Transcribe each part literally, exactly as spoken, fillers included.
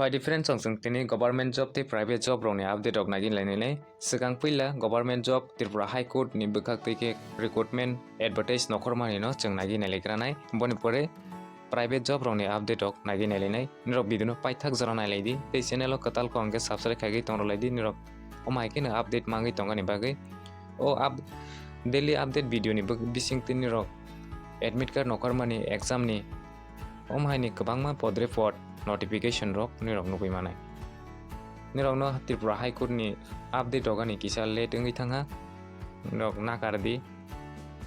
Pai di friends, chwng tini government job tei private job rokni update rok nagin lainai. Swkang puila government job Tripura High Court ni bwkhak twi khe recruitment advertise nokhormani no chwng nagin nai laikranai. Boni pore private job rokni update rok nagin nai lainai. Nirok video no paithak jora nai lai di tei channel o kwtal khe hwnkhe subscribe khaigwi tong rw lai di. Nirok omo hai kheno update mangwi tongani bagwi o up-, daily update video ni bw-, bising twi nirok admit card nokhormani, exam ni, omo hai ni kwbangma podre pod notification rok nirok nugwi manai. Nirok no Tripura High Court ni update rok ani kisa late wngwi thangha, nirok nakar di,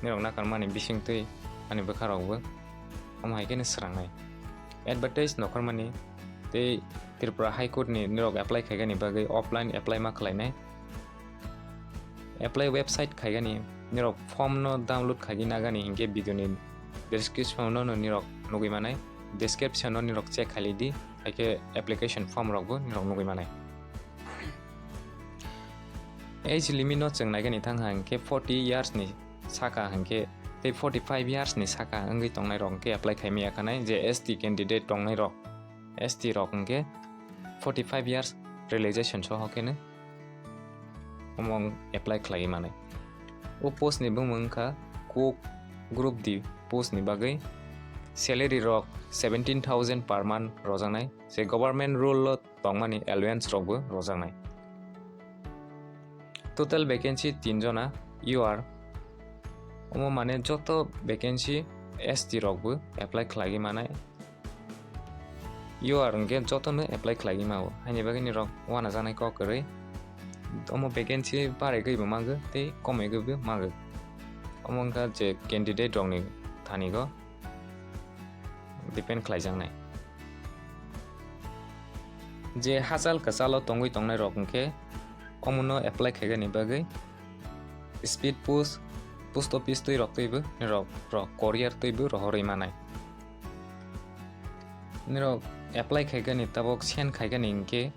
nirok nakar mani bising twi ani bwkha rok bo omo hai kheno swrangnai. Advertise nokhormani tei Tripura High Court ni nirok apply khaigani bagwi offline apply ma khlainai. Apply website khaigani, nirok form no download khaigwi nagani hinkhe video ni description no nirok nugwi manai. Description no nirok check khaili di, haikhe application form rok bo nirok nugwi manai. Age limit no chwng naigani thang ha hinkhe forty years ni saka hinkhe tei forty five years ni saka wngwi tongnai rok hinkhe apply khaimaya khanai, je S T candidate tongnai rok, S T rok hinkhe forty five years realization soho kheno omo wng apply khlaiwi manai. O post ni bumung wngkha cook group D post ni bagwi. Salary rok seventeen thousand per month rojaknai, se government rule o tongmani allowance rok bo rojaknai. Total vacancy tin jona, U R. Omo mane joto vacancy S T rok bo apply khlaiwi manai. U R hwnkhe jotono apply khlaiwi mao, haini bagwi nirok uanajaknai kok kwrwi. Omo vacancy barigwi bo mago tei komigwi bo mago. Omo wngkha je candidate rokni thani go depend khlaijaknai. Je hachal kwchalo tongwi tongnai rok hwnkhe omono apply khaigani bagwi speed post, post office twi rok twibo nirok rok courier twibo rohorwi manai. Nirok apply khaigani tabok send khaigani hinkhe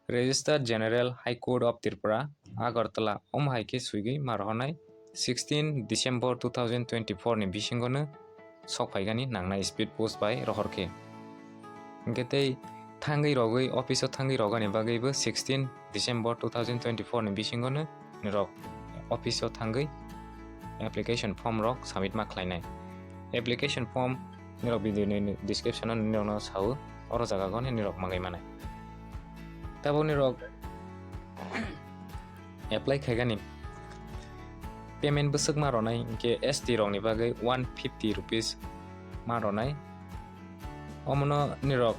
Registrar General High Court of Tripura, Agartala, omo hai khe swigwi ma rohornai sixteen December two thousand twenty-four ni bisingono sok phaigani nangnai speed post bai rohor khe. Hinkhe tei thangwi rogwi, office o thangwi rogani bagwibo sixteen December two thousand twenty-four ni bisingono nirok office o thangwi application form rok submit ma khlainai. Application form nirok video ni description o nirokno sao, oro jaga go nirok mangai manai. Tabok nirok apply khaigani payment bwswk ma ronai, hinkhe S T rokni bagwi one fifty rupees ma ronai. Omono nirok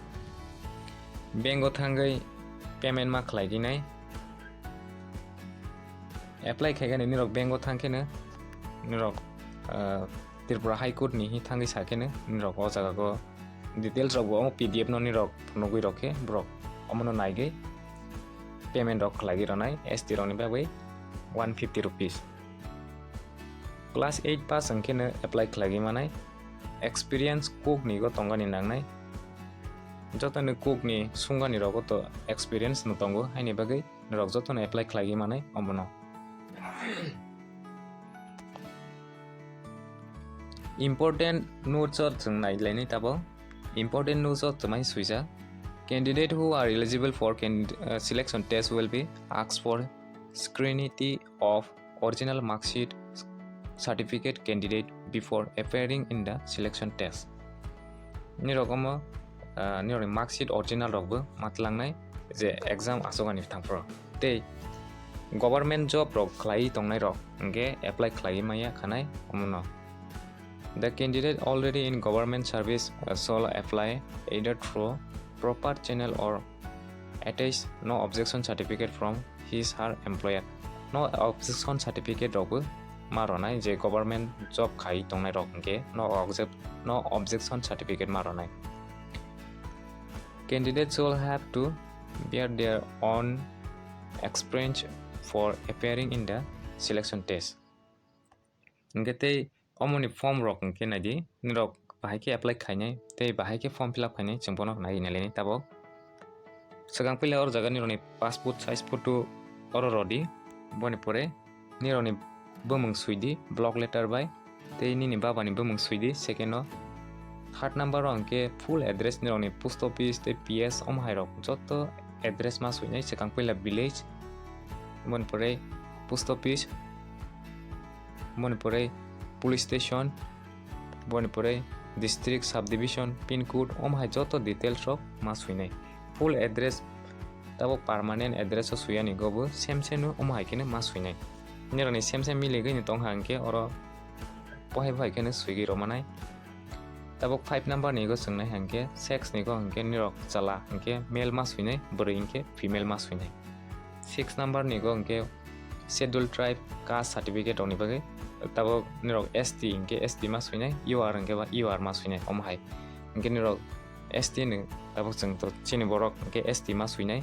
bank o thangwi payment ma khlai dinai. Apply khaigani nirok bank o thang kheno nirok, ah, Tripura High Court ni hi thangwi sa kheno nirok o jaga go details rok bo omo P D F no nirok phunugwi rok khe borok omono naigwi payment rok khlaiwi ronai S T rokni bagwi one fifty rupees. Class eight pass wngkheno apply khlaiwi manai. Experience cook ni go tongani nangnai. Jotoni cook ni sungani rogo to experience no tongo, haini bagwi norok jotono apply khlaiwi manai omono. Important notes o chwng nai lainai tabok. Important notes o twmai swijak. Candidate who are eligible for can-, uh, selection test will be asked for scrutiny of original mark sheet certificate candidate before appearing in the selection test. Nirok omo, ah, nirokni mark sheet original rokbo matlangnai je exam aswkani thangphuru. Tei government job rok khlaiwi tongnai rok hwnkhe apply khlaiwi maya khanai omono. The candidate already in government service, uh, shall apply either through proper channel or attach no objection certificate from his her employer. No objection certificate rokbo ma ronai je government job khai tongnai rok hwnkhe no object, no objection certificate ma ronai. Candidates will have to bear their own expense for appearing in the selection test. Hwnkhe tei omoni form rok hwnkhe naidi, nirok bahai khe apply khainai tei bahai khe form fill up khainai, chwng bono nai nai lainai tabok. Swkang puila oro jaga nirokni passport size photo oro rodi, boni pore nirokni bumung swidi block letter bai tei nini babani bumung swidi second o. Third number o hwnkhe full address nirokni post office tei P S omo hai rok joto address ma swinai, swkang puila village, boni pore post office, boni pore police station, boni pore district, subdivision, pin code, omo hai joto details rok ma swinai. Full address tabok permanent address o swiyani go bo same same no omo hai kheno ma swinai. Nirokni same same miligwi ni tong ha hwnkhe oro pohai pohai kheno swigwi rwmanai. Tabok five number ni go swngnai hwnkhe sex ni go hwnkhe nirok chala hwnkhe male ma swinai, bwrwi hwnkhe female ma swinai. Six number ni go hwnkhe schedule tribe caste certificate rokni bagwi tabok nirok S T hwnkhe S T ma swinai, U R hwnkhe ba U R ma swinai omo hai. Hwnkhe nirok S T ni tabok chwng to chini borok hwnkhe S T ma swinai.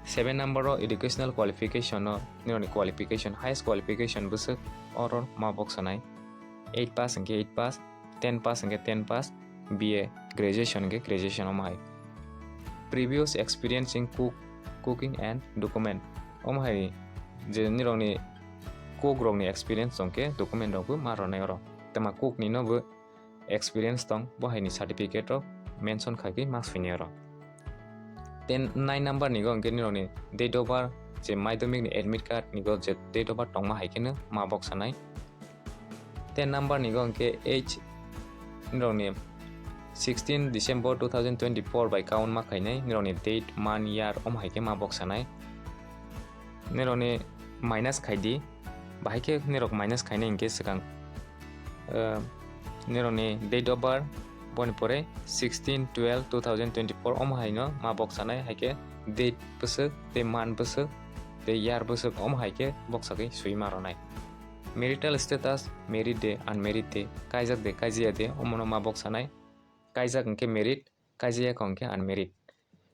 Seven number o educational qualification o nirokni qualification, highest qualification bwswk oro ma boksanai. Eight pass hwnkhe eight pass, ten pass hwnkhe ten pass, B A graduation hwnkhe graduation omo hai. Previous experience in cook, cooking and document omo hai je nirokni cook rokni experience tongkhe document rokbo ma rwnai oro. Tama cook ni no bo experience tong bo hai ni certificate rok mention khaigwi ma swinai oro. Ten, nine number ni go hwnkhe nirokni date of birth je madhyamik ni admit card ni go je date of birth tongma hai kheno ma boksanai. Ten number ni go hwnkhe age nirokni sixteen December two thousand twenty-four bai count ma khainai, nirokni date, month, year omo hai khe ma boksanai. Nirokni minus khaidi, bahai khe nirok minus khainai hwnkhe swkang, eh, nirokni date of birth, boni pore sixteen twelve two thousand twenty-four omo hai no ma boksanai, hai khe date bwswk tei month bwswk tei year bwswk omo hai khe boksagwi swi ma rwnai. Marital status, married de, unmarried de, kaijak de, kaijaya de, omono ma boksanai. Kaijak hwnkhe married, kaijaya kha hwnkhe unmarried.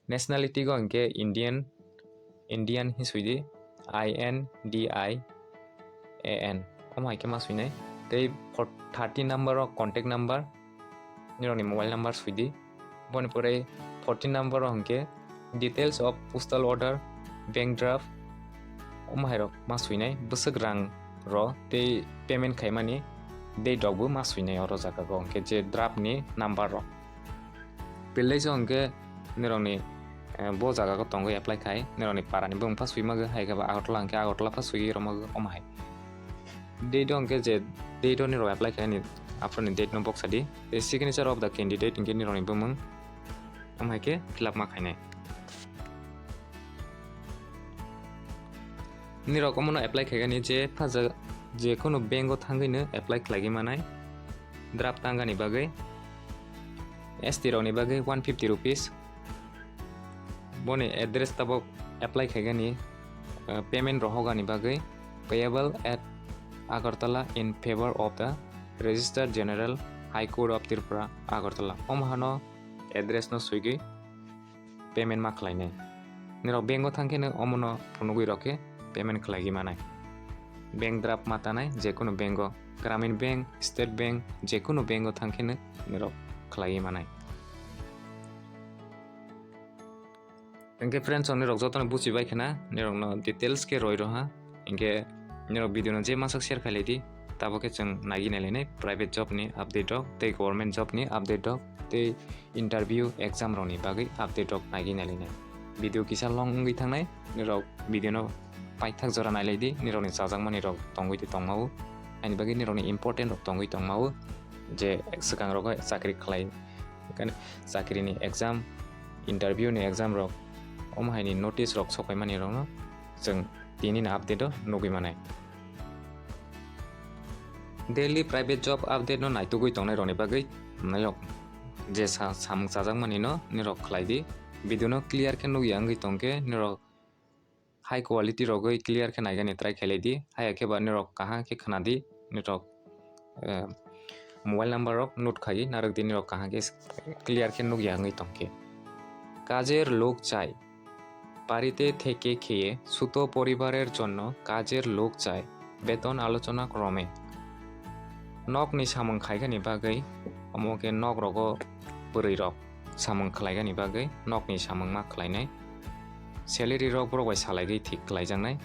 Nationality go hwnkhe Indian, Indian hi swidi, I N D I A N. Omo hai khe ma swinai. Tei for thirteen number o contact number, nirokni mobile number swidi. Boni pore fourteen number o hwnkhe details of postal order, bank draft, omo hai rok ma swinai, bwswk rang rw tei payment khaimani date rok bo ma swinai oro jaga o hwnkhe je draft ni number rok. Village o hwnkhe nirokni, eh, bo jaga o tongwi apply khai, nirokni para ni bwmung pha swi magwi, hai khe ba Agartala hwnkhe Agartala pha swi rw magwi omo hai. Date o hwnkhe je date o nirok apply khaini aphuru ni date no boksa di. Tei signature of the candidate hwnkhe nirokni bwmung. Omo hai khe fill up ma khainai. Nirok omono apply khaigani je phaja-, je khunu bank o thangwi no apply khlaigwi manai. Draft tangani bagwi S T rokni bagwi one fifty rupees. Boni address tabok apply khaigani, uh, payment rohogani bagwi payable at Agartala in favor of the Registrar General, High Court of Tripura, Agartala. Omo hano address no swigwi payment ma khlainai. Nirok bank o thangkheno omono phunugwi rokhe payment khlaigwi manai. Bank draft ma tanai jekunu bank o, Gramin Bank, State Bank, jekunu bank o thangkheno nirok khlaigwi manai. Hwnkhe friends, nirok jotono buchibai khna, nirokno details khe roi roha. Hwnkhe nirok video no je masak share khailai di, tabok khe chwng naiwi nailainai private job ni update rok tei government job ni update rok tei interview exam rokni bagwi update rok naiwi nailainai. Video kisa long wngwi thangnai, nirok video no paithak jora nailai di, nirokni chajakmani rok tongwi tongmao, ani bagwi nirokni important rok tongwi tongmao, je swkang rogo chakri khlai, chakri ni exam, interview ni exam rok, omo hai ni notice rok sokphaimani rokno chwng tini ni update o nugwi manai. Daily private job update no naitugwi tongnai rokni bagwi nailok je sa-, samung chajakmani no nirok khlai di. Video no clear khe nukya wngwi tongkhe nirok high quality rogwi clear khe naigani try khailai di. Haya khe ba nirok kaham khe khna di, nirok, eh, mobile number rok note khaiwi narwk di, nirok kaham khe clear khe nukya wngwi tongkhe. কাজের লোক চাই। বাড়িতে থেকে খেয়ে ছোট পরিবারের জন্য কাজের লোক চাই। বেতন আলোচনা ক্রমে। Nokni samung khaigani bagwi, omo khe nok rogo bwrwi rok samung khlaigani bagwi nokni samung ma khlainai. Salary rok borok bai salaigwi thik khlaijaknai.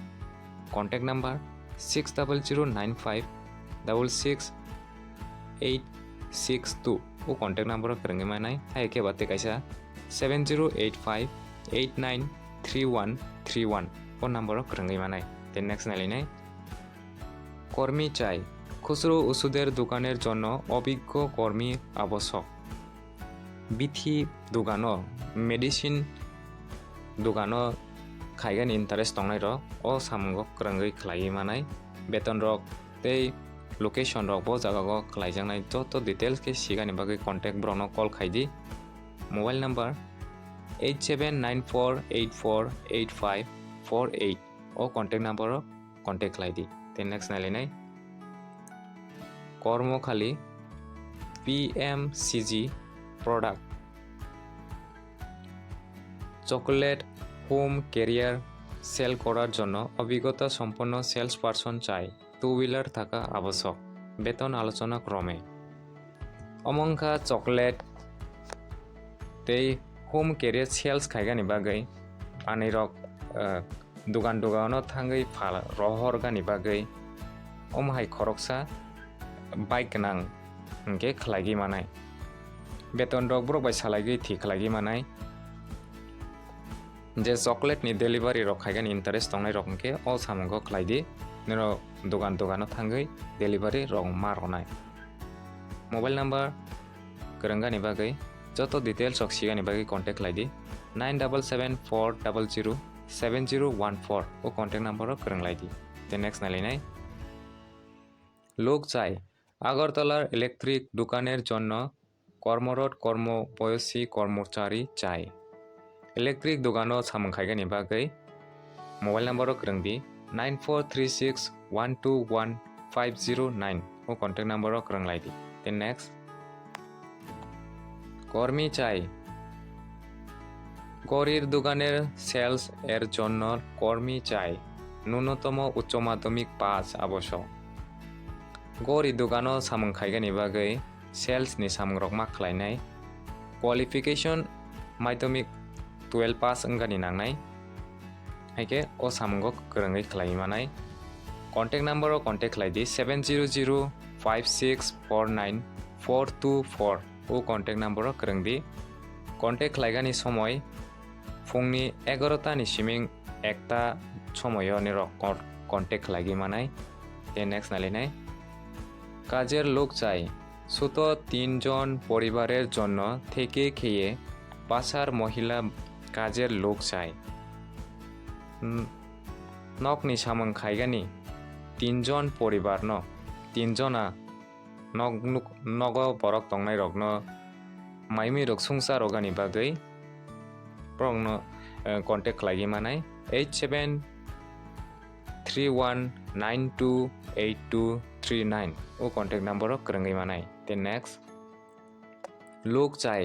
Contact number six double zero nine five double six eight six two. o contact number o kwrwngwi manai. Hai khe ba tei kaisa seven zero eight five eight nine three one three one o number o kwrwngwi manai. Tei next nailainai. কর্মী চাই, খুচরো ওষুধের দোকানের জন্য অভিজ্ঞ কর্মী আবশ্যক। Bithi dogano, medicine dogano khaigani interest tongnairok o samungo kwrwngwi khlaiwi manai. Betonrok tei locationrok bo jagao khlaijaknai. Joto details khe sigani bagwi contact borokno call khaidi. Mobile number eight seven nine four eight four eight five four eight o contact number o contact khlai di. Tei next nailainai kormo khali P M C G product chocolate home carrier sell করার জন্য অভিজ্ঞতা সম্পন্ন sales person চাই। Two wheeler থাকা আবশ্যক। বেতন আলোচনা ক্রমে। Omo wngkha chocolate tei home carrier sales khaigani bagwi manwirok, eh, dugan dugano thangwi phal rohorgani bagwi omo hai khoroksa bike gwnang hwnkhe khlaigwi manai. Betonrok borok bai salaigwi thwi khlaigwi manai. Je chocolate ni delivery rok khaigani interest tongnai rok hwnkhe o samungo khlai di, nino dugan dugano thangwi delivery rok ma rwnai. Mobile number kwrwngani bagwi, joto details rok sigani bagwi contact khlai di, nine double seven four double zero seven zero one four o contact number o kwrwng lai di. Tei next nailainai. লোক চাই, আগরতলার ইলেকট্রিক দোকানের জন্য কর্মরত কর্ম বয়সী কর্মচারী চাই। Electric dogano samung khaigani bagwi mobile number o kwrwng di, nine four three six one two one five zero nine o contact number o kwrwng lai di. Tei next, কর্মী চাই, ঘড়ির দোকানের সেলস এর জন্য কর্মী চাই, ন্যূনতম উচ্চ মাধ্যমিক পাস আবশ্যক। Gori dogano samung khaigani bagwi sales ni samungrok ma khlainai. Qualification madhyamik twelve pass wngani nangnai. Hai khe o samungo kwrwngwi khlaiwi manai. Contact number o contact khlai di, seven zero zero five six four nine four two four o contact number o kwrwng di. Contact khlaigani somoi phungni egarota ni siming ekta somoio nirok con-, contact khlaigwi manai. Tei next nailainai. কাজের লোক চাই। ছোট তিনজন পরিবারের জন্য থেকে খেয়ে পাঁচহার মহিলা কাজের লোক চাই। N-, nokni samung khaigani tinjon poribarno, tinjona nok nuk-, nogo borok tongnairokno maimwirok sungsa rogani bagwi borokno, eh, contact khlaigwi manai eight seven three one nine two eight two three nine o contact number o kwrwngwi manai. Tei next, লোক চাই।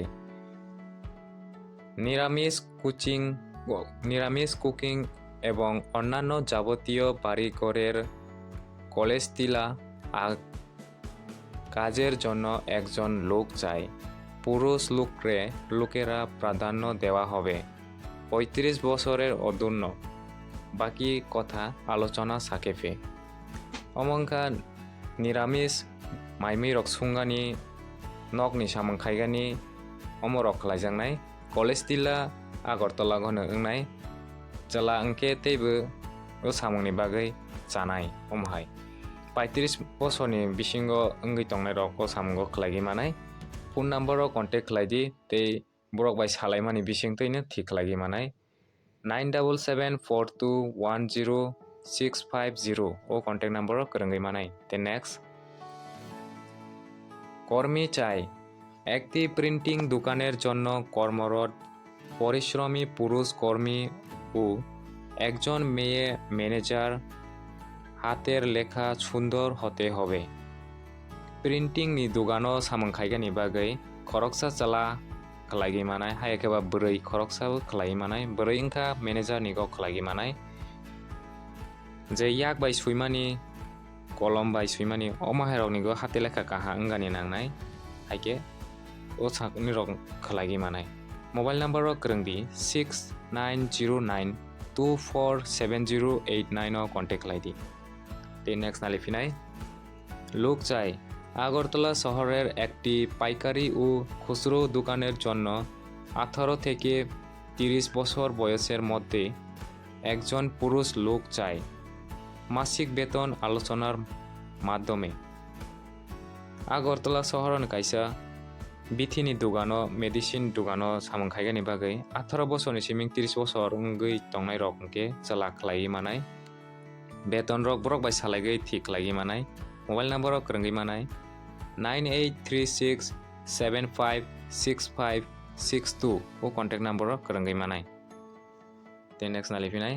নিরামিষ কুচিং, নিরামিষ কুকিং এবং অন্যান্য যাবতীয় বাড়িঘরের কলেস্টিলা আ-, কাজের জন্য একজন লোক চাই। পুরুষ লোকরে, লোকেরা প্রাধান্য দেওয়া হবে। পঁয়ত্রিশ বছরের অধুন্য। বাকি কথা আলোচনা সাপেক্ষে। Omo wngkha niramis, maimwirok sungani, nokni samung khaigani, omorok khlaijaknai. College tila Agartala gono wngnai. Chwla hwnkhe teibo o samungni bagwi chanai, omo hai. Paitris bosorni bisingo wngwi tongnairok o samungo khlaigwi manai. Phone number o contact khlai di tei borok bai salaimani bisingtwino thik khlaigwi manai. Nine double seven four two one zero six five zero o contact number o kwrwngwi manai. Tei next, কর্মী চাই। একটি প্রিন্টিং দোকানের জন্য কর্মরত পরিশ্রমী পুরুষ কর্মী ও একজন মেয়ে ম্যানেজার। হাতের লেখা সুন্দর হতে হবে। Printing ni dogano samung khaigani bagwi khoroksa chwla khlaigwi manai, hai khe ba bwrwi khoroksa bo khlaiwi manai, bwrwi wngkha manager ni go khlaigwi manai. Je yak bai swimani, kolom bai swimani, omo hai rok ni go hate lekha kaham wngani nangnai, hai khe o sak nirok khlaigwi manai. Mobile number o kwrwng di six nine zero nine two four seven zero eight nine o contact khlai di. Tei next nali phinai. লোক চাই। আগরতলা শহরের একটি পাইকারি ও খুচরো দোকানের জন্য আঠারো থেকে তিরিশ বছর বয়সের মধ্যে একজন পুরুষ লোক চাই, মাসিক বেতন আলোচনার মাধ্যমে। আগরতলা শহরনি kaisa bithini dogano, medicine dogano samung khaigani bagwi atharo bosorni siming tris bosor wngwi tongnairok hwnkhe chwla khlaiwi manai. Betonrok borok bai salaigwi thik khlaiwi manai. Mobile number rok kwrwngwi manai, nine eight three six seven five six five six two o contact number rok kwrwngwi manai. Tei next naliphinai.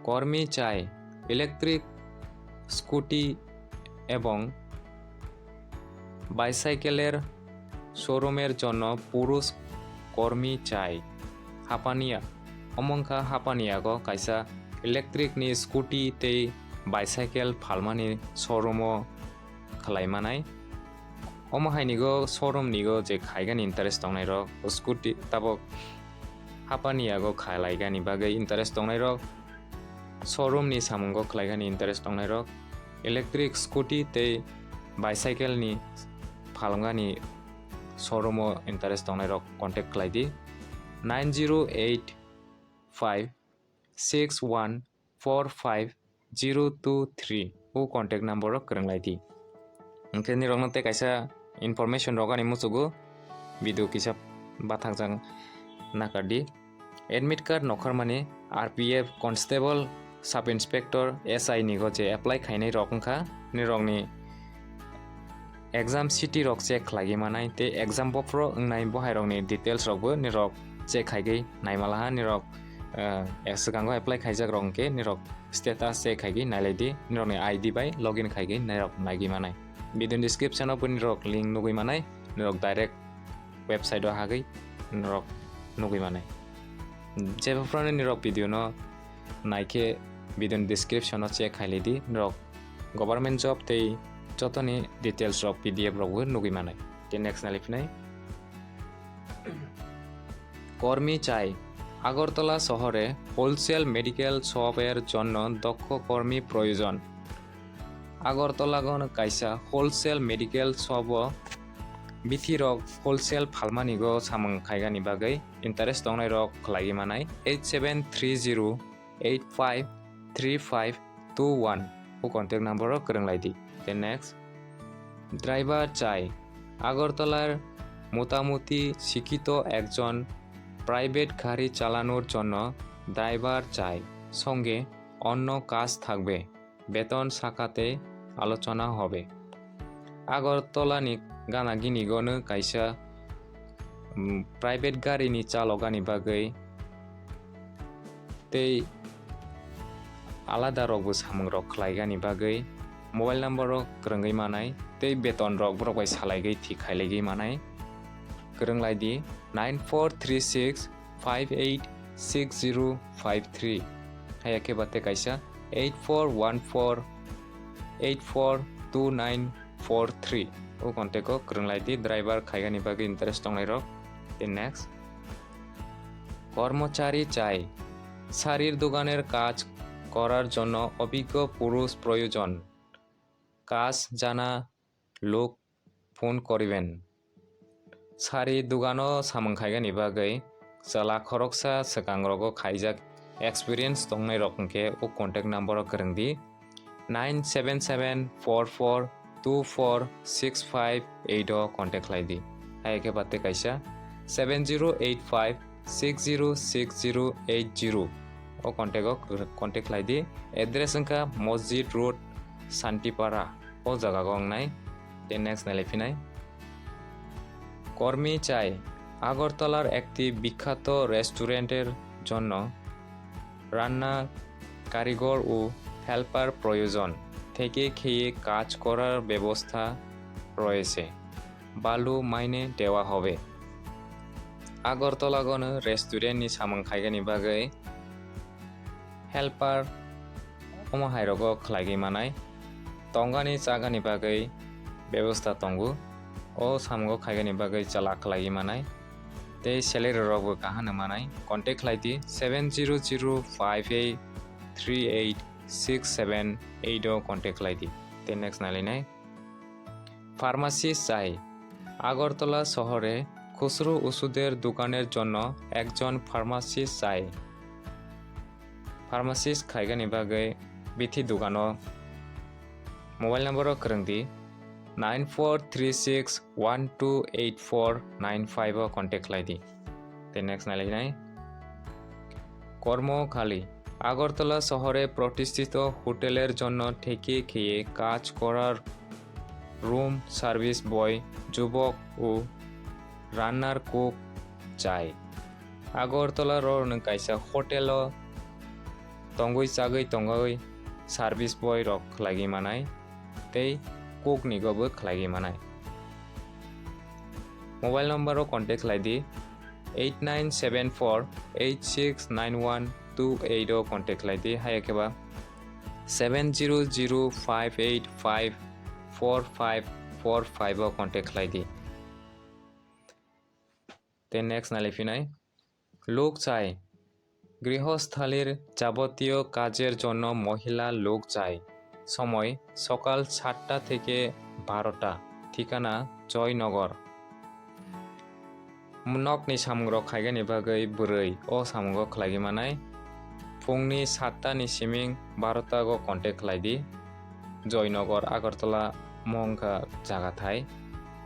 কর্মী চাই, electric scooty এবং বাইসাইকেলের শোরুমের জন্য পুরুষ কর্মী চাই। Hapaniya, omo wngkha hapaniyago kaisa electric ni scooty tei bicycle phalmani showroom o khlai manai. Omo hai nigo showroom nigo je khaigani interest tongnai rok, scooty tabok hapaniyago khlaigani bagwi interest tongnai rok, showroom ni samungo khlaigani interest tongnai rok, electric scooty tei bicycle ni phalmani showroom o interest tongnai rok contact khlai di, nine zero eight five six one four five zero two three o contact number o kwrwng lai di. Hwnkhe nirokno tei kaisa information rok ani muchugo, video kisa bathakjak nakar di. Admit card nokharmani R P F constable, sub inspector, S I nigo je apply khainai rok wngkha, nirokni exam city rok check khlaiwi manai tei exam bophro wngnai bo hai rokni details rokbo nirok check khaigwi naimalaha, nirok, eh, swkango apply khaijak rok hwnkhe nirok status check khaigwi nailai di, nirokni I D bai login khaigwi nirok naigwi manai. Video ni description o bo nirok link nugwi manai, nirok direct website o hagwi nirok nugwi manai. Jebo phano nirok video no naikhe video ni description o check khailai di, nirok government job tei jotoni details rok P D F rokbo nugwi manai. Tei next naliphinai. কর্মী চাই, আগরতলা শহরে wholesale medical শপের জন্য দক্ষ কর্মী প্রয়োজন। Agartala gwn kaisa wholesale medical shop o bithirok wholesale phalmani go samung khaigani bagwi interest tongnai rok khlaiwi manai eight seven three zero eight five three five two one o contact number o kwrwng lai di. Then next, driver চাই, আগরতলার মোটামুটি শিক্ষিত একজন প্রাইভেট গাড়ি চালানোর জন্য ড্রাইভার চাই, সঙ্গে অন্য কাজ থাকবে। বেতন শাখাতে আলোচনা হবে। Agartala ni gana gini gono kaisa, um, private gari ni chalogani bagwi tei alada rokbo samung rok khlaigani bagwi mobile number rok kwrwngwi manai tei beton rok borok bai salaigwi thik khailaigwi manai. Kwrwng lai di nine four three six five eight six zero five three. Haya khe bate kaisa eight four one four eight four two nine four three. O contact o kwrwng lai di driver khaigani bagwi interest tongnai rok. Then next, কর্মচারী চাই, শাড়ির দোকানের কাজ করার জন্য অভিজ্ঞ পুরুষ প্রয়োজন। কাজ জানা লোক ফোন করিবেন। Sari dogano samung khaigani bagwi chwla khoroksa swkang rogo khaijak experience tongnai rok hwnkhe o contact number o kwrwng di nine seven seven four four two four six five eight o contact khlai di. Hai khe bate kaisa seven zero eight five six zero six zero eight zero o contact o contact khlai di. Address wngkha Masjid Road, Santipara. O jaga o wngnai. Then next nailai phinai. কর্মী চাই, আগরতলার একটি বিখ্যাত রেস্টুরেন্টের জন্য রান্না কারিগর ও হেল্পার প্রয়োজন। থেকে খেয়ে কাজ করার ব্যবস্থা রয়েছে। ভালো মাইনে দেওয়া হবে। Agartala gwn restaurant ni samung khaigani bagwi helper omo hai rogo khlaigwi manai, tongani chagani bagwi bebosta tongo. O samungo khaigani bagwi chwla khlaigwi manai tei salary rokbo kaham no manai. Contact khlai di seven zero zero five eight three eight six seven eight o contact khlai di. Next nailainai. Pharmacist চাই। আগরতলা শহরে খুচরো ওষুধের দোকানের জন্য একজন ফার্মাসিস্ট চাই। Pharmacist khlaigani bagwi bithi dogano mobile number o kwrwng di, nine four three six one two eight four nine five o contact khlai di. Tei next nailainai. কর্ম খালি। আগরতলা শহরে প্রতিষ্ঠিত হোটেলের জন্য ঠেকে খেয়ে কাজ করার রুম সার্ভিস বয়, যুবক ও রান্নার কুক চাই। Agartala rorni kaisa hotel o tongwi chagwi tongwi service boy rok khlaigwi manai tei cook ni go bo khlaigwi manai. Mobile number o contact khlai di, eight nine seven four eight six nine one two eight o contact khlai di, hai khe ba seven zero zero five eight five four five four five o contact khlai di. Tei next nai phinai, লোক চাই। গৃহস্থালির যাবতীয় কাজের জন্য মহিলা লোক চাই। সময় সকাল সাতটা থেকে বারোটা। ঠিকানা Joynagar. Nokni samungrok khaigani bagwi bwrwi o samungo khlaigwi manai. Phungni satta ni siming barota go contact khlai di. Joynagar, Agartala, Mongkha jaga thai.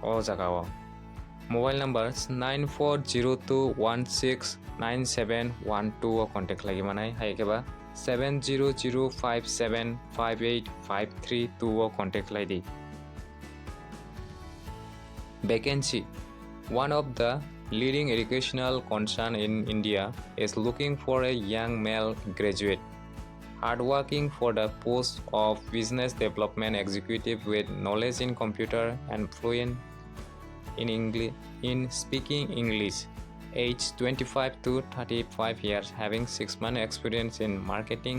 O jaga o. Mobile number nine four zero two one six nine seven one two o contact khlaigwi manai. Hai khe ba seven zero zero five seven five eight five three two o contact khlai di. Vacancy. One of the leading educational concern in India is looking for a young male graduate, hardworking for the post of Business Development Executive with knowledge in computer and fluent in English, in speaking English. Age twenty-five to thirty-five years, having six months experience in marketing.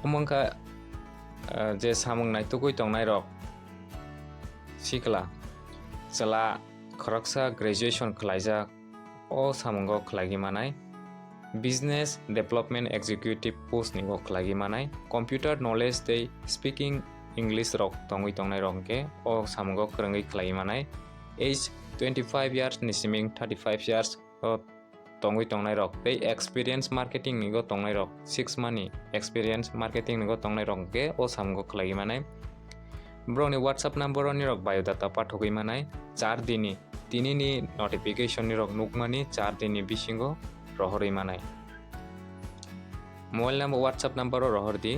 Omo wngkha, eh, je samung naitugwi tongnai rok. Sikla, chwla khoroksa graduation khlaijak, o samungo khlaigwi manai. Business Development Executive post ni o khlaigwi manai. Computer knowledge tei speaking English rok tongwi tongnai rok hwnkhe o samungo kwrwngwi khlaigwi manai. Age twenty-five years ni siming thirty-five years o tongwi tongnai rok tei experience marketing ni go tongnai rok, six month ni experience marketing ni go tongnai rok hwnkhe o samungo khlaigwi manai. Borokni WhatsApp number o nirok biodata pathogwi manai, char dini, tini ni notification nirok nukmani char dini bisingo rohorwi manai. Mobile number, WhatsApp number o rohor di,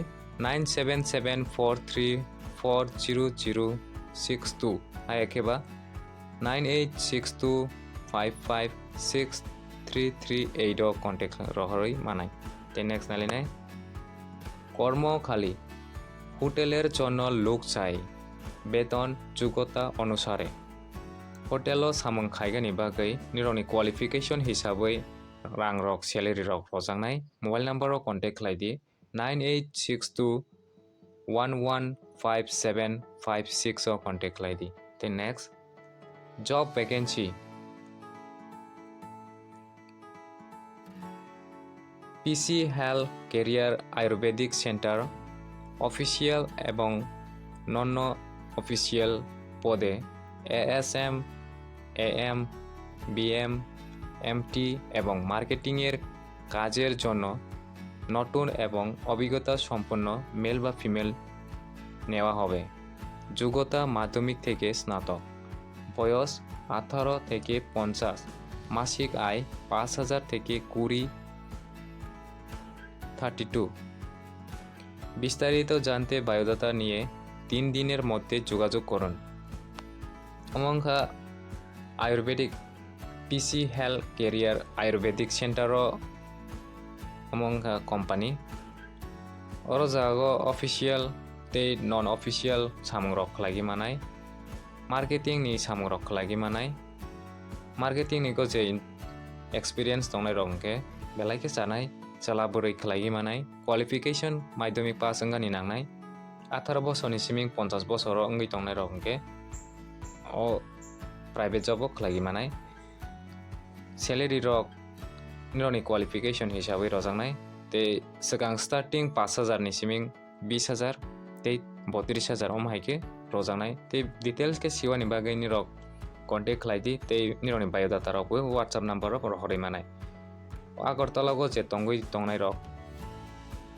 nine seven seven four three four zero zero six two, hai khe ba nine eight six two five five six three three eight o contact rohorwi manai. Tei next nailainai, কর্ম খালি, হোটেলের জন্য লোক চাই, বেতন যোগ্যতা অনুসারে। Hotel o samung khaigani bagwi nirokni qualification hisabwi rangrok, salary rok rojaknai. Mobile number o contact khlai di, nine eight six two one one five seven five six o contact khlai di. Tei next, job vacancy. PC health career ayurvedic centre official এবং non official পদে ASM, AM, BM, MT এবং মার্কেটিংয়ের কাজের জন্য নতুন এবং অভিজ্ঞতা সম্পন্ন মেল বা ফিমেল নেওয়া হবে। যোগ্যতা মাধ্যমিক থেকে স্নাতক। বয়স আঠারো থেকে পঞ্চাশ। মাসিক আয় পাঁচ হাজার থেকে কুড়ি, থার্টি টু। বিস্তারিত জানতে বায়োডাটা নিয়ে তিন দিনের মধ্যে যোগাযোগ করুন। Omo wngkha Ayurvedic, PC health career ayurvedic centre o, omo wngkha company. Oro jaga o official tei non official samung rok khlaigwi manai, marketing ni samung rok khlaigwi manai. Marketing ni go je experience tongnai rok hwnkhe belai khe chanai, chwla bwrwi khlaigwi manai, qualification madhyamik pass wngani nangnai, atharo bosor ni siming ponchash bosor o wngwi tongnai rok hwnkhe o private job o khlaigwi manai. Salary rok nirokni qualification hisabwi rojaknai, tei swkang starting pash hajar ni siming bish hajar, tei botris hajar omo hai khe rojaknai. Tei details khe siwani bagwi nirok contact khlai di tei nirokni biodata rok bo WhatsApp number rok rohorwi manai. Agartala o je tongwi tongnai rok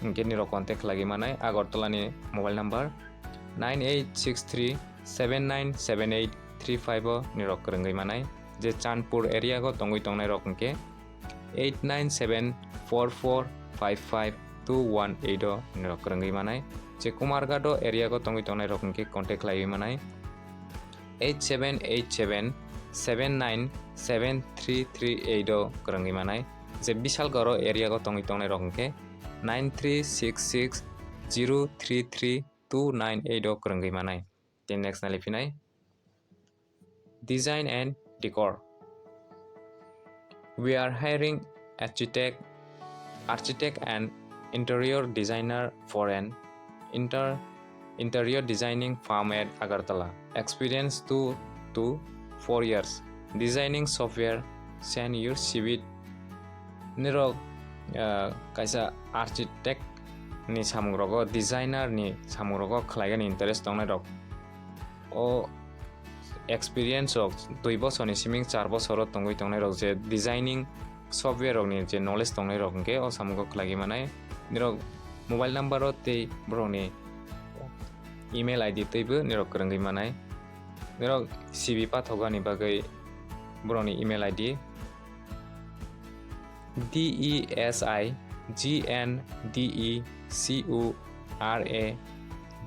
hinkhe nirok contact khlaiwi manai. Agartala ni mobile number nine eight six three seven nine seven eight three five o nirok kwrwngwi manai. Je Chandpur area o tongwi tongnai rok hinkhe eight nine seven four four five five two one eight o nirok kwrwngwi manai. Je Kumarghat o area o tongwi tongnai rok hinkhe contact khlaiwi manai eight seven eight seven seven nine seven three three eight o kwrwngwi manai. Je Bishalgarh o area o tongwi tongnai rok hinkhe nine three six six zero three three two nine eight o kwrwngwi manai. Tei next nai phinai design and decor. We are hiring architect, architect and interior designer for an inter-, interior designing firm at Agartala. Experience two to four years. Designing software, send your C V. Nirok, ah, kaisa architect ni samung rogo, designer ni samung rogo khlaigani interest tongnai rok. O experience rok dui bosorni siming char bosoro tongwi tongnai rok je designing software rokni je knowledge tongnai rok hinkhe o samungo khlaiwi manai. Nirok mobile number o tei borokni email I D twibo nirok kwrwngwi manai. Nirok C V pathogani bagwi borokni email I D D E S I G N D E C O R A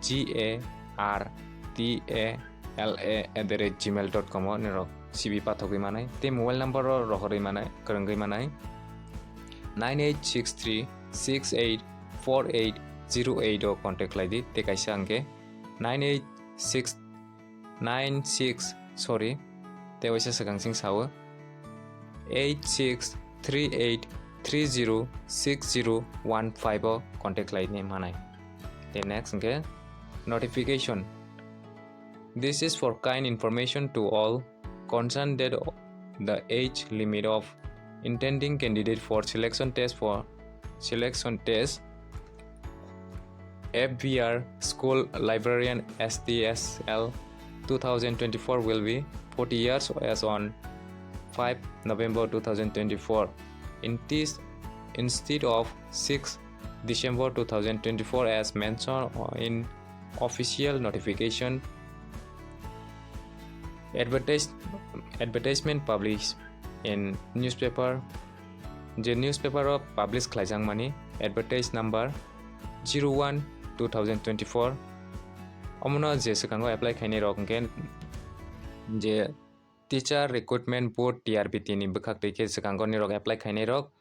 G A R T A L A at the rate gmail dot com o nirok C V pathogwi manai tei mobile number o rohorwi manai, kwrwngwi manai nine eight six three six eight four eight zero eight o contact khlai di tei kaisa hinkhe nine eight six nine six, sorry, tei waisa swkang sing sao eight six three eight three zero six zero one five o contact khlai ni manai. Tei next hinkhe notification. This is for kind information to all concerned that the age limit of intending candidate for selection test for selection test F B R School Librarian S T S L two thousand twenty-four will be forty years as on five November two thousand twenty-four. In this, instead of six December two thousand twenty-four as mentioned in official notification, advertise, advertisement published in newspaper, je newspaper o publish khlaijakmani advertise number zero one two thousand twenty-four. Omono je swkango apply khainai rok hinkhe je Teacher Recruitment Board T R B T ni bwkhak twi khe swkango nirok apply khainai rok,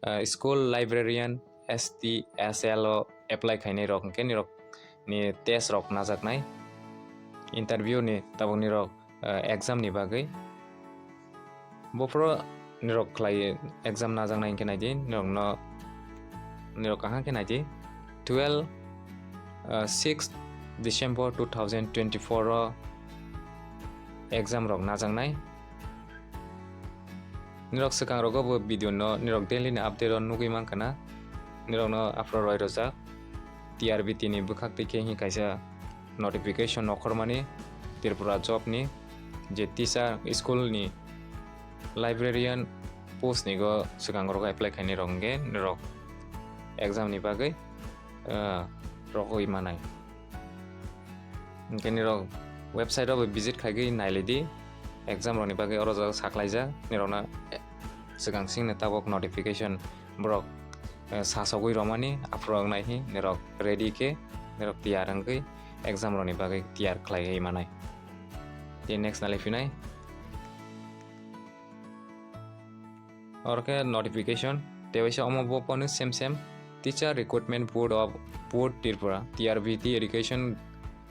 ah, School Librarian S T S L o apply khainai rok hinkhe nirok ni test rok najaknai, interview ni tabuk nirok, ah, exam ni bagwi. Bophoro nirok khlai exam najaknai hinkhe naidi, nirokno, nirok kaham khe naidi. Twelve, ah, six December two thousand twenty-four o exam rok najaknai. Nirok swkang rogo bo video no nirok daily ni update o nugwi mankha na. Nirok no aphuru roi rojak T R B T ni bwkhak twi khe hinkhe kaisa notification nokhormani Tripura job ni je teacher school ni librarian post ni go swkang rogo apply khainai rok hinkhe nirok exam ni bagwi, ah, rogwi manai. Hinkhe nirok website o bo visit khaigwi nailai di, exam rokni bagwi oro jaga saklaijak, nirokno swkang singni tabuk notification borok, eh, sasogwi romani, aphuru wngnai hi nirok ready khe nirok tiyar wngwi exam rokni bagwi tiyar khlaiwi manai. Tei next nalai phinai. Oro khe notification, tei waisa omo bo phone same same Teacher Recruitment Board of Board Tripura, T R B T Education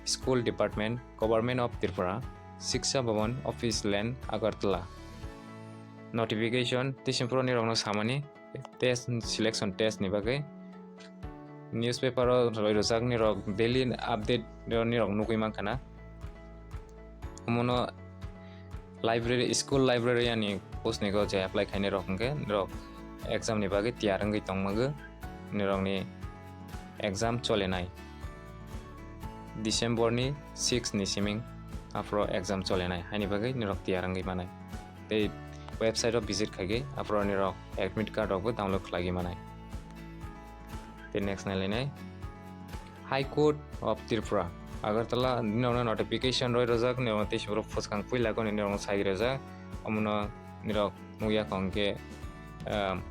School Department, Government of Tripura, Shiksha Bhavan Office Lane, Agartala. Notification, tei simi phuru nirokno samani test, selection test ni bagwi. Newspaper o roi rwjak nirok daily update nirok nugwi mankha na. Omono library, school librarian ni post ni go je apply khainai rok hinkhe nirok exam ni bagwi tiyar wngwi tongmago, nirokni exam cholenai. December ni six ni siming aphro exam cholenai, haini bagwi nirok tiyar wngwi manai. Tei website o visit khaigwi aphro nirok admit card rokbo download khlaigwi manai. Tei next nailainai, High Court of Tripura, Agartala, nirokno notification roi rojak, nirokno tei siboro phuskang puila koni nirokno sai rojak, omono nirok nukya kho hwnkhe, um,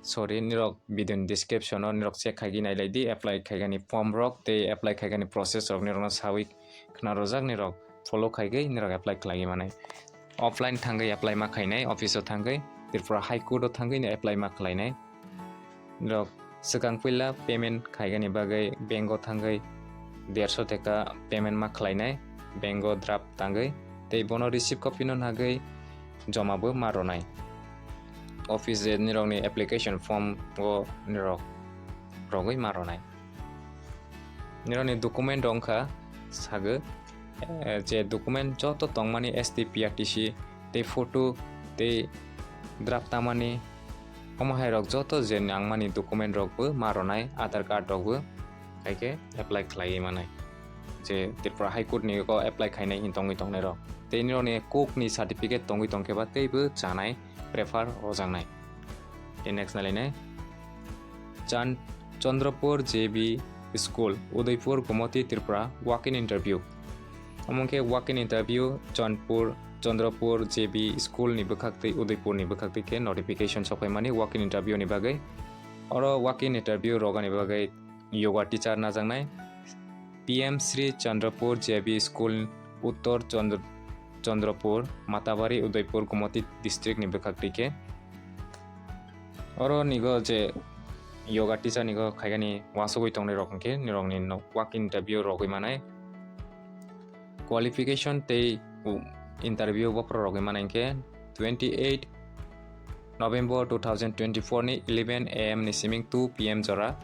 sorry, nirok video ni description o nirok check khaigwi nailai di, apply khaigani form rok tei apply khaigani process rok nirokno sawi khna rojak, nirok follow khaigwi nirok apply khlaiwi manai. Offline thangwi apply ma khainai, office o thangwi, Tripura High Court o thangwi ni apply ma khlainai. Nirok swkang puila payment khaigani bagwi bank o thangwi derso teka payment ma khlainai, bank o draft tangwi, tei bono receipt copy no nagwi joma bo ma rwnai. Office je nirokni application form o nirok rogwi ma rwnai. Nirokni document rok wngkha sagwi, eh, je document joto tongmani S T P R T C tei photo tei draft tamani, omo hai rok joto je nangmani document rok bo ma rwnai, Aadhaar card rok bo hai khe apply khlaiwi manai. Je Tripura High Court ni o apply khainai hin tongwi tongnai rok. Tei nirokni cook ni certificate tongwi tongkhe ba teibo chanai prefer rojaknai. Tei next nailainai, Chan-, Chandrapur J B School, Udaipur, Gomati, Tripura, walk-in interview. Omo khe walk-in interview Chanpur, Chandrapur J B School ni bwkhak tei Udaipur ni bwkhak tei khe notification sokphaimani walk-in interview ni bagwi. Oro walk-in interview rogani bagwi yoga teacher najaknai, P M Sri Chandrapur J B School, Uttor Chandra-, Chandrapur, Matabari, Udaipur, Gomati district ni bwkhak twi khe. Oro nigo je yoga teacher nigo khaigani uansugwi tongnai rok hwnkhe nirokni no walk interview rogwi manai. Qualification tei u-, interview bophoro rogwi manai hwnkhe twenty eight November two thousand twenty four ni eleven A M ni siming two P M jora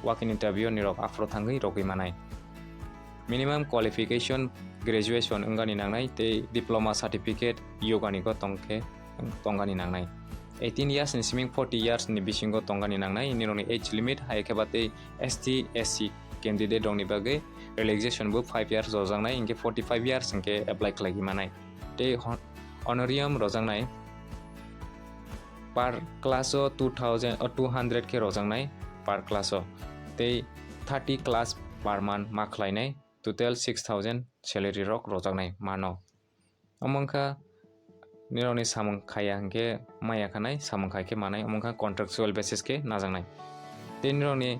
walk-in interview nirok aphro thangwi rogwi manai. Minimum qualification graduation wngani nangnai tei diploma certificate yoga ni go tongkhe tongani nangnai. Eighteen years ni siming forty years ni bisingo tongani nangnai, nirokni age limit hai khe ba tei S T, S C candidate rokni bagwi relaxation bo five years rojaknai, hinkhe forty five years hinkhe apply khlaiwi manai. Tei hon-, honorarium rojaknai per class o two thousand, o two hundred khe rojaknai per class o. Tei thirty class per month ma khlainai, total six thousand salary rok rojaknai mano. Omo wngkha nirokni samung khaiya hinkhe maya khanai, samung khai khe manai, omo wngkha contractual basis khe najaknai. Tei nirokni,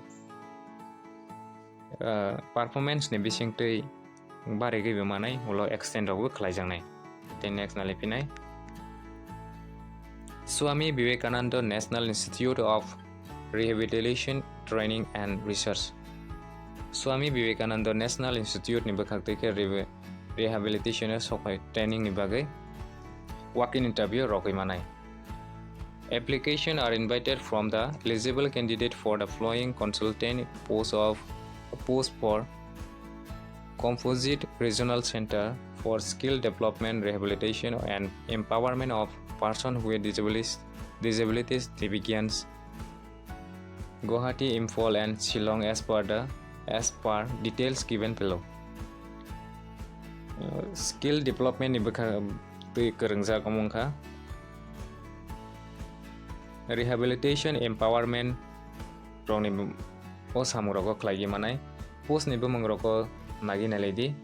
ah, performance ni bisingtwi barigwi bo manai, ulo extend rokbo khlaijaknai. Tei next naliphinai, Swami Vivekananda National Institute of Rehabilitation Training and Research. Swami Vivekananda National Institute ni bwkhak twi khe rebe-, rehabilitation o sophai training ni bagwi walk-in interview rogwi manai. Application are invited from the eligible candidate for the following consultant post of, post for Composite Regional Center for Skill Development, Rehabilitation and Empowerment of Person with Disabilities, Disabilities Deviance, Guwahati, Imphal and Shillong as per the, as per details given below. Uh, skill development ni bwkha twi kwrwngjak omo wngkha rehabilitation empowerment rokni b-, o samung rogo khlaiwi manai. Post ni bumung rogo nagwi nailai di.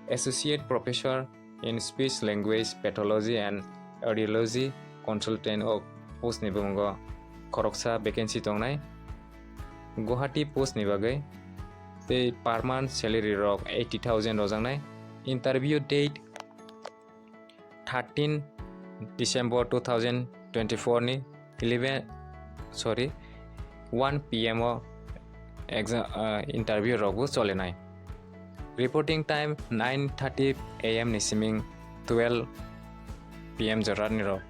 Associate Professor in Speech Language Pathology and Audiology Consultant o post ni bumungo khoroksa vacancy tongnai. Guwahati post ni bagwi tei per month salary rok eighty thousand rojaknai. Interview date thirteen December two thousand twenty-four ni eleven, sorry, one P M o exam, ah, interview rok bo cholenai. Reporting time nine thirty A M ni siming twelve P M jora ni rok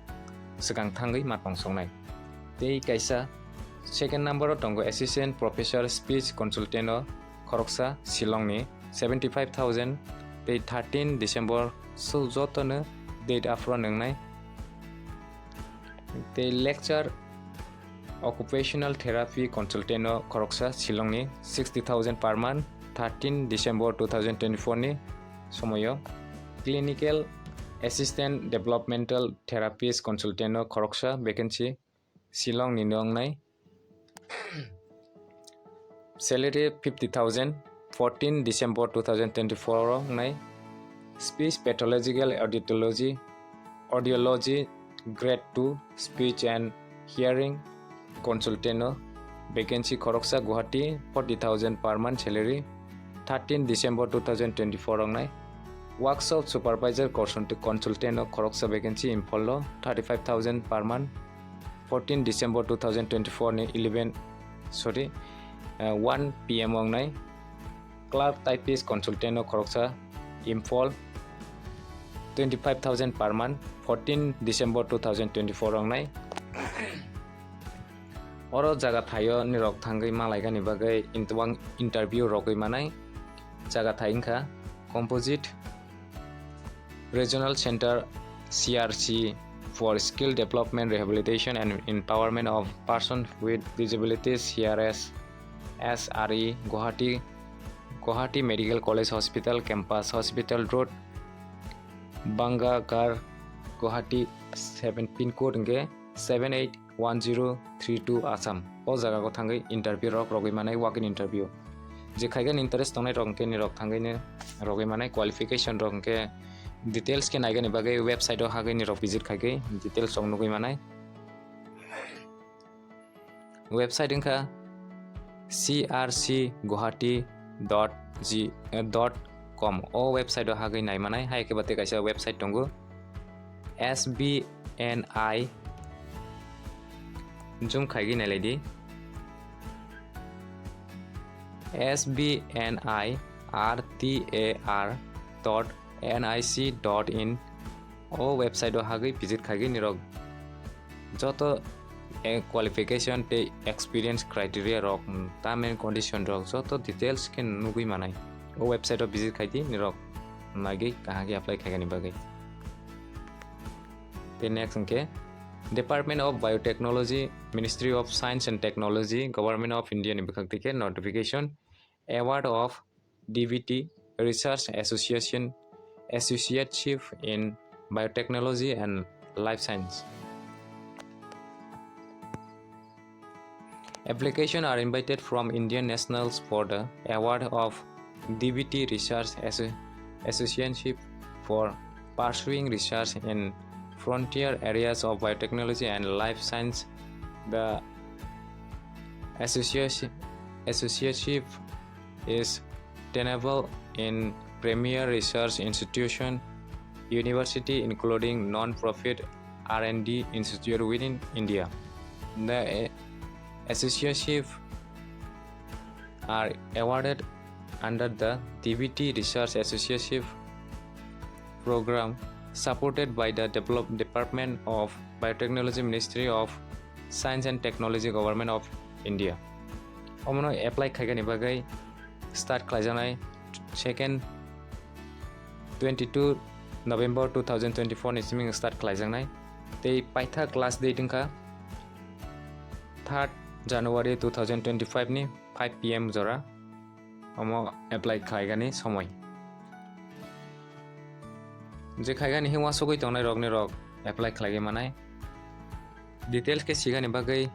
swkang thangwi ma tongsoknai. Tei kaisa second number o tongo Assistant Professor Speech Consultant o khoroksa Shillong ni seventy five thousand tei thirteen December so jotono date afro nwngnai. Tei lecture Occupational Therapy Consultant o khoroksa Shillong ni sixty thousand per month, thirteen December two thousand twenty-four ni somoyo. Clinical Assistant Developmental Therapist Consultant o khoroksa vacancy Shillong ni no wngnai. Salary fifty thousand, fourteen December two thousand twenty-four o wngnai. Speech Pathological Audiology, Audiology Grade two, Speech and Hearing Consultant o vacancy khoroksa Guwahati, forty thousand per month salary, thirteen December two thousand twenty-four o wngnai. Workshop Supervisor Consultant o khoroksa vacancy Imphal o, thirty-five thousand per month, fourteen December two thousand twenty-four ni eleven, sorry, uh, one P M o wngnai. Clerk Typist Consultant o khoroksa Imphal, twenty-five thousand per month, fourteen December two thousand twenty-four o wngnai. Oro jaga thaio nirok thangwi malaigani bagwi int-, interview rogwi manai jaga thai wngkha Composite Regional Center, C R C, for Skill Development, Rehabilitation and Empowerment of Persons with Disabilities, C R S, S R E, Guwahati, Guwahati Medical College Hospital Campus, Hospital Road, Bangagar, Guwahati seven, pin code hwnkhe seven eight one zero three two Assam. O jaga o thangwi interview rok rogwi manai, walk-in interview. Je khaigani interest tongnai rok hwnkhe nirok thangwi ni rogwi manai, qualification rok hwnkhe details khe naigani bagwi website o hagwi nirok visit khaigwi details rok nugwi manai. Website wngkha C R C Guwahati dot G, eh, dot com. O website o hagwi naimanai, hai khe ba tei kaisa website tongo, S B N I, zoom khaigwi nailai di, S B N I R T A R dot N I C dot in. O website o hagwi visit khaigwi nirok joto, eh, qualification tei experience criteria rok, mm, term and condition rok joto details khe nugwi manai. O website o visit khaidi nirok naigwi kaham khe apply khaigani bagwi. Tei next hwnkhe Department of Biotechnology, Ministry of Science and Technology, Government of India ni bwkhak twi khe notification, award of D B T, Research Association, Associateship in Biotechnology and Life Science. Application are invited from Indian nationals for the award of D B T Research Asso-, Associateship for pursuing research in frontier areas of biotechnology and life science. The association, associateship is tenable in premier research institution, university, including non-profit R and D institute within India. The, eh, associateship are awarded under the D B T Research Associateship Program, supported by the Develop-, Department of Biotechnology, Ministry of Science and Technology, Government of India. Omono apply khaigani bagwi start khlaijaknai second, twenty-two November two thousand twenty-four ni simi start khlaijaknai. Tei paithak last date wngkha third January two thousand twenty-five ni five P M jora. Omo apply khlaigani somoi. Je khaigani hwnwi uansugwi tongnai rokni rok apply khlaigwi manai. Details khe sigani bagwi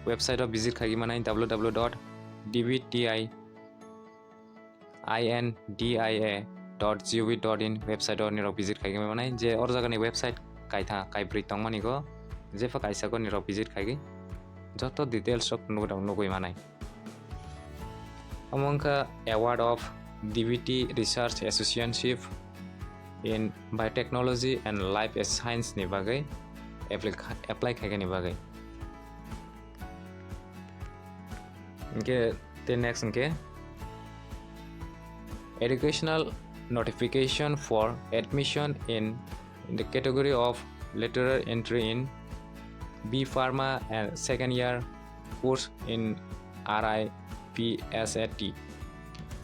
website o visit khaigwi manai, W W W dot D B T I I N D I A dot G O V dot in website o nirok visit khaigwi manai. Je or jagani website kaitha, kaibrwi tongmani go, jepha kaisa go nirok visit khaigwi joto details rok nugwi, nugwi manai. Omo wngkha Award of D B T Research Associateship in Biotechnology and Life Science ni bagwi apply, apply khaigani bagwi. Hwnkhe tei next hwnkhe educational notification for admission in, in the category of lateral entry in B Pharma and second year course in R I P S A T.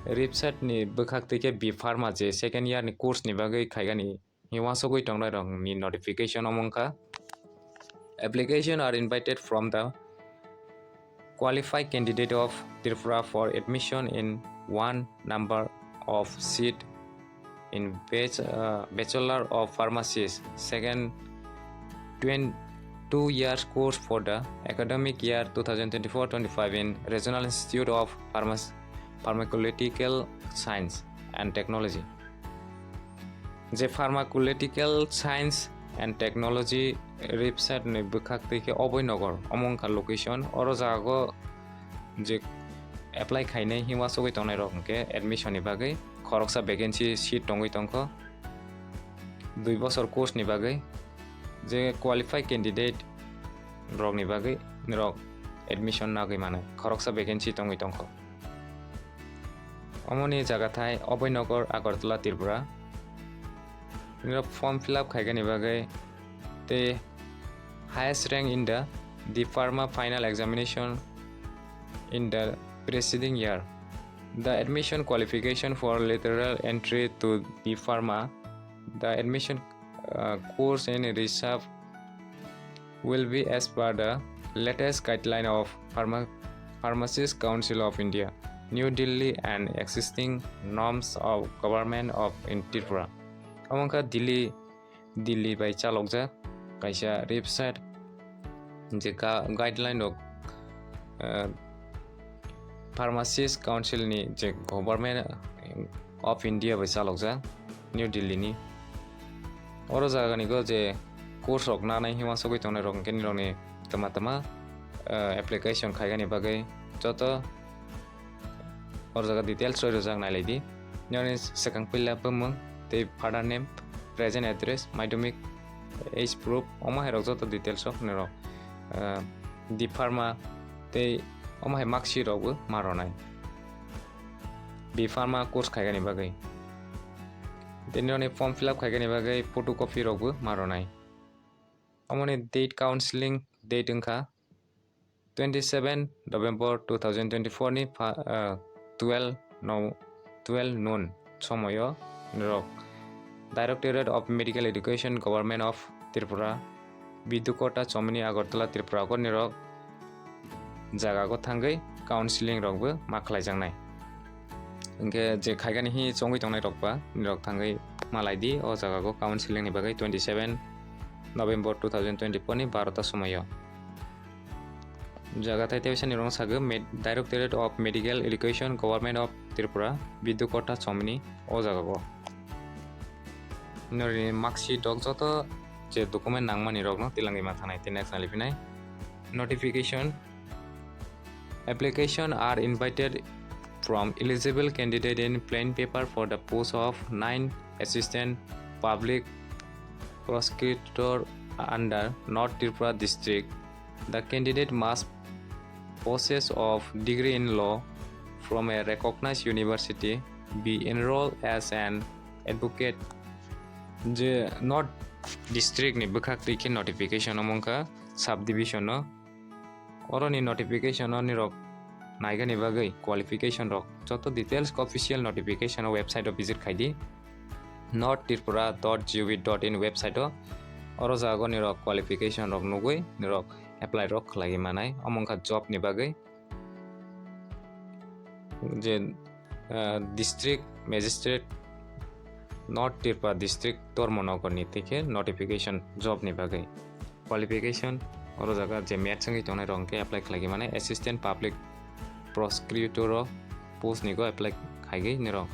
Ripset ni bwkhak twi khe B Pharma je second year ni course ni bagwi khaigani hwnwi uansugwi tongnai rokni notification omo wngkha. Application are invited from the qualified candidate of Tripura for admission in one number of seat in bach- uh, Bachelor of Pharmacies, second twenty two years course for the academic year two thousand twenty-four twenty-five in Regional Institute of Pharmac- Pharmaceutical Science and Technology. Je Pharmaceutical Science and Technology website ni bwkhak twi khe Oboi Nogor omo wngkha location. Oro jago je apply khainai hima sogwi tongnai rok hwnkhe admission ni bagwi khoroksa vacancy seat tongwi tongkho dui bosor course ni bagwi. Je qualified candidate rok ni bagwi norok admission nagwi mano khoroksa vacancy tongwi tongkho. Omoni jaga thai Oboi Nogor, Agartala, Tripura. Nirok form fill up khaigani bagwi tei highest rank in the D Pharma final examination in the preceding year. The admission qualification for lateral entry to D Pharma, the admission uh, course and reserve will be as per the latest guideline of Pharma- Pharmacist Council of India, New Delhi and existing norms of government of in Tripura. Omo wngkha Delhi, Delhi bai chalokjak kaisa website je ga- guideline rok uh, Pharmacist Council ni je government of India bai chalokjak New Delhi ni. Oro jaga ni go je course rok nanai hima sogwi tongnai rok hwnkhe nirokni tama tama uh, application khaigani bagwi joto oro jaga details roi rwjak nailai di. Nirokni swkang puila bumung tei father name, present address, madhyamik, age proof, omo hai rok joto details rok nirok uh, D Pharma tei omo hai mark sheet rok bo ma rwnai. B Pharma course khaigani bagwi. Tei nirokni form fill up khaigani bagwi photocopy rok bo ma rwnai. Omoni date, counseling date wngkha twenty seven November two thousand twenty four ni pha- uh, twelve no twelve noon somoyo nirok Directorate of Medical Education, Government of Tripura, Bidukota Chomini, Agartala, Tripura o nirok jaga o thangwi counseling rok bo ma khlaijaknai. Hwnkhe je khaigani hi chongwi tongnai rok ba nirok thangwi malai di o jaga o counseling ni bagwi twenty seven November two thousand twenty four ni barota somoyo. Jaga tai teisa ni rong sago Med- Directorate of Medical Education, Government of Tripura, Bidukota Chomini o jaga o. Nori mark sheet rok joto je document nangmani rok no tilangwi ma thanai tei next naliphinai. Notification. Application are invited from eligible candidate in plain paper for the post of nine Assistant Public Prosecutor under North Tripura District. The candidate must possess of degree in law from a recognized university, be enrolled as an advocate. Je North District ni bwkhak twi khe notification omo wngkha subdivision o. Oroni notification o nirok naigani bagwi qualification rok joto details official notification o website o visit khai di. North Tripura dot G O V dot in website o oro jago nirok qualification rok nugwi nirok apply rok khlaiwi manai omo wngkha job ni bagwi je uh, District Magistrate North Tripura District Dharmanagar ni tei khe notification job ni bagwi qualification oro jaga je maths wngwi tongnai rok hwnkhe apply khlaiwi manai assistant public prosecutor o post ni go apply khaigwi nirok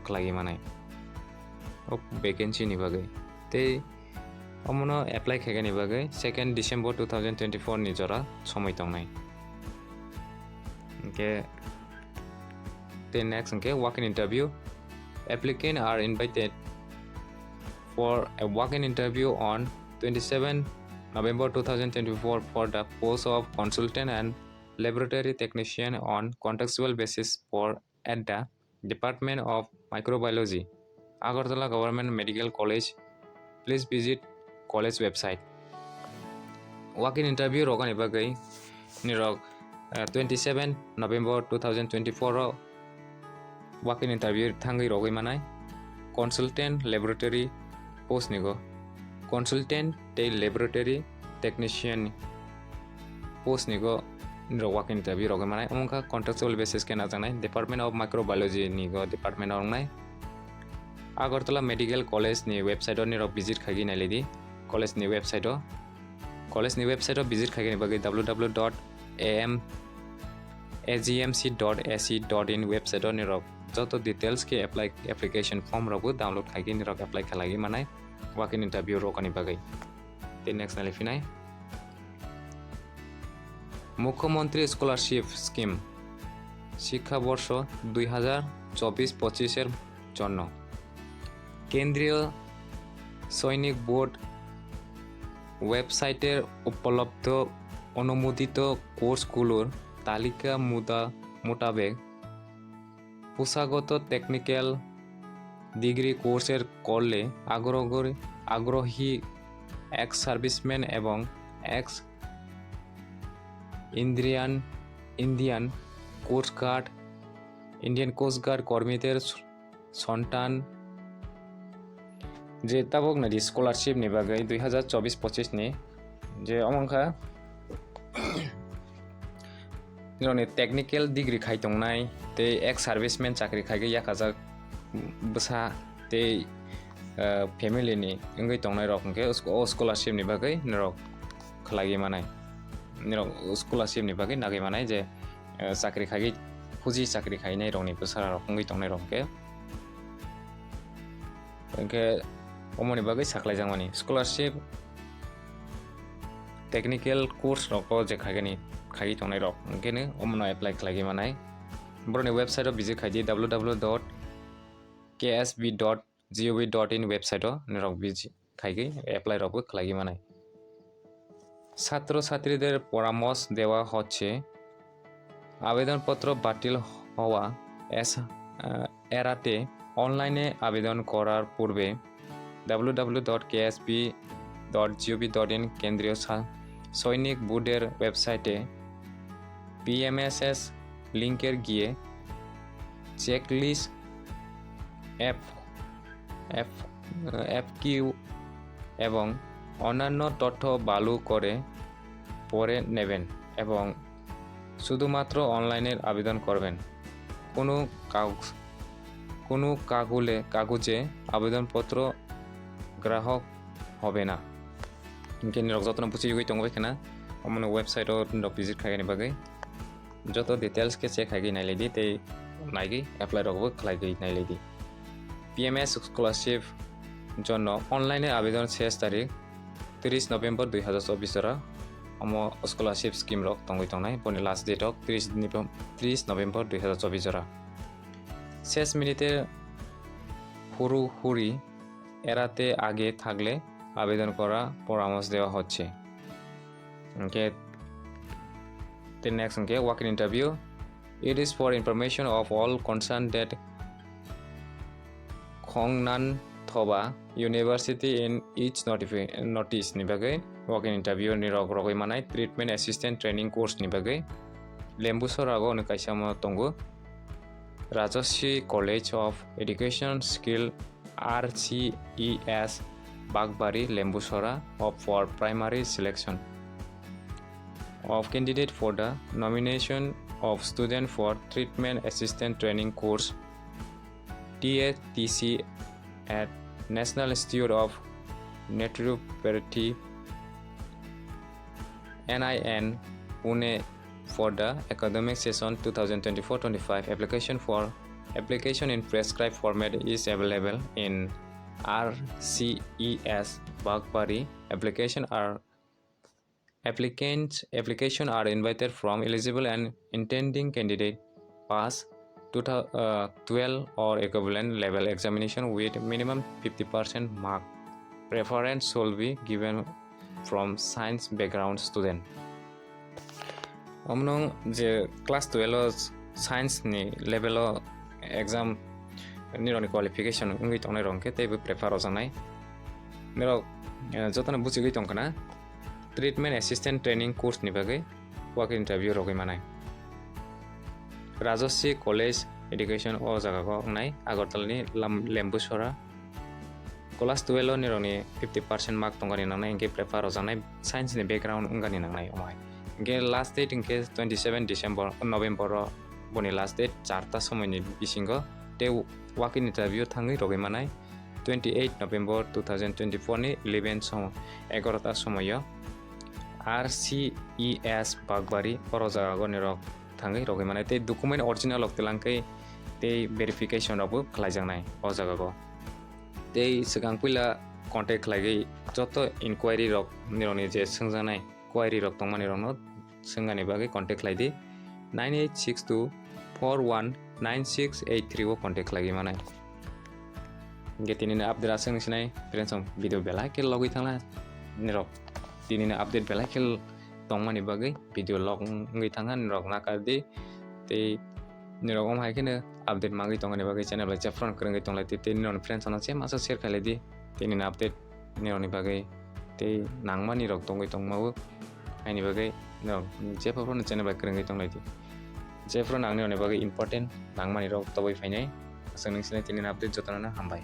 khlaiwi manai o vacancy ni bagwi tei omono apply khaigani bagwi second December two thousand twenty four ni jora somoi tongnai. Hwnkhe tei next hwnkhe walk-in interview. Applicant are invited for a walk-in interview on twenty seven November two thousand twenty four for the post of consultant and laboratory technician on contractual basis for at the Department of Microbiology, Agartala Government Medical College. Please visit college website. Walk-in interview rogani bagwi nirok uh, twenty seven November two thousand twenty four o walk-in interview thangwi rogwi manai consultant laboratory post ni go consultant tei laboratory technician post ni go nirok walk-in interview rogwi manai. Omo wngkha contractual basis khe najaknai Department of Microbiology ni go department o wngnai. Agartala Medical College ni website o nirok visit khaigwi nailai di. College ni website o, college ni website o visit khaigwi bagwi www.agmc.ac.in website o nirok joto details khe apply, application form rokbo download khaigwi nirok apply khlaigwi manai walk-in interview rogani bagwi. Tei next nai phinai Mukhyamantri Scholarship Scheme শিক্ষাবর্ষ দুই হাজার চব্বিশ পঁচিশের জন্য কেন্দ্রীয় সৈনিক বোর্ড ওয়েবসাইটের উপলব্ধ অনুমোদিত কোর্সগুলোর তালিকা মুদা-, মোতাবেক পেশাগত টেকনিক্যাল ডিগ্রি কোর্সের করলে আগ্রহী, আগ্রহী এক্স সার্ভিসম্যান এবং ex Indian, Indian coast guard, Indian coast guard কর্মীদের স-, সন্তান যে tabuk nadi scholarship ni bagwi dui hazar chobbish pochis ni je omo wngkha nirokni technical degree khai tongnai tei ex serviceman chakri khai yakajak bwsa tei, ah, family ni wngwi tongnai rok hwnkhe o scholarship ni bagwi nirok khlaiwi manai, nirok scholarship ni bagwi nagwi manai je, ah, chakri khai, huji chakri khainai rokni bwsa rok wngwi tongnai rok hwnkhe. Hwnkhe omoni bagwi saklaijakmani scholarship technical course rok o je khaigani, khaiwi tongnai rok hwnkhe no omono apply khlaiwi manai. Borokni website o visit khaidi www.ksb.gov.in website o norok visit khaigwi apply rokbo khlaiwi manai. ছাত্রছাত্রীদের পরামর্শ দেওয়া হচ্ছে আবেদনপত্র বাতিল হওয়া এস-, আহ, এড়াতে অনলাইনে আবেদন করার পূর্বে www.ksb.gov.in কেন্দ্রীয় সা-, সৈনিক বোর্ডের ওয়েবসাইটে পিএমএসএস লিঙ্কের গিয়ে চেকলিস্ট এফ, এফ, এফকিউ এবং অন্যান্য তথ্য ভালো করে পড়ে নেবেন এবং শুধুমাত্র অনলাইনের আবেদন করবেন। কোনো কাগ-, কোনো কাগুলে, কাগজে আবেদনপত্র গ্রাহক হবে না। Hwnkhe norok jotono buchigwi tongbai khna, omono website o norok visit khaigani bagwi. Joto details khe check khaigwi nailai di tei naigwi apply rokbo khlaigwi nailai di. PMS scholarship জন্য অনলাইনে আবেদন শেষ তারিখ তিরিশ নভেম্বর দুই হাজার চব্বিশ jora. Omo scholarship scheme rok tongwi tongnai, boni last date rok তিরিশ নভেম-, তিরিশ নভেম্বর দুই হাজার চব্বিশ jora. শেষ মিনিটে হুড়োহুড়ি এড়াতে আগে থাকলে আবেদন করা পরামর্শ দেওয়া হচ্ছে. Hwnkhe, the next hwnkhe walk-in interview. It is for information of all concerned that Khongnanthoba University in each notifi-, notice ni bagwi walk-in interview ni rok rogwi manai treatment assistant training course ni bagwi Lembusora o ni kaisa mo tongo. Rajaswi College of Education Skill R C E S Bakbari Lembusora of for primary selection of candidate for the nomination of student for treatment assistant training course T A T C at National Institute of Naturopathy N I N Pune for the academic session two thousand twenty-four twenty-five. Application for, application in prescribed format is available in R C E S Bakbari. Application are, applicants, application are invited from eligible and intending candidate pass two thou-, uh, twelve or equivalent level examination with minimum fifty percent mark. Preference shall be given from science background student. Omo nwng je class twelve o science ni level o exam nirokni qualification wngwi tongnai rok hwnkhe teibo prefer rwjaknai. Nirok, eh, jotono buchigwi tongkhna treatment assistant training course ni bagwi walk-in interview rogwi manai. Rajaswi College Education o jaga o wngnai Agartala ni Lam-, Lembusora. Class twelve o nirokni fifty percent mark tongani nangnai, hwnkhe prefer rwjaknai science ni background wngani nangnai omo hai. Hingke last date hingke twenty seven December, November o boni last date charta somoini bisingo tei walk-in interview thangwi rogwi manai twenty eight November two thousand twenty four ni eleven somo, egarota somoyo R C E S Bagbari oro jagagoni rok thangwi rogwi manai tei document original rok twlangkhe tei verification rokbo khlaijaknai o jagago. Tei swkang puila contact khlaigwi joto inquiry rok nirokni je swngjaknai query rok tongmani rokno swngani bagwi contact khlai di nine eight six two four one nine six eight three o contact khlaiwi manai. Hingke tini ni update aswk ni sinai friends, video belai khe logwi thangla nirok tini ni update belai khe tongmani bagwi video log wngwi thangkha nirok nakar di tei nirok om hai kheno update mangwi tongmani bagwi channel bai jephron kwrwngwi tonglai di tei nirok friends no se masa share khailai di tini ni update nirokni bagwi tei nangmani rok tongwi tongmao, haini bagwi norok jephuru channel bai kwrwngwi tonglaidi. Jephuru nangni rokni bagwi important nangmani rok tobwi phainai. Aswk nung sinai tini update jotono hambai.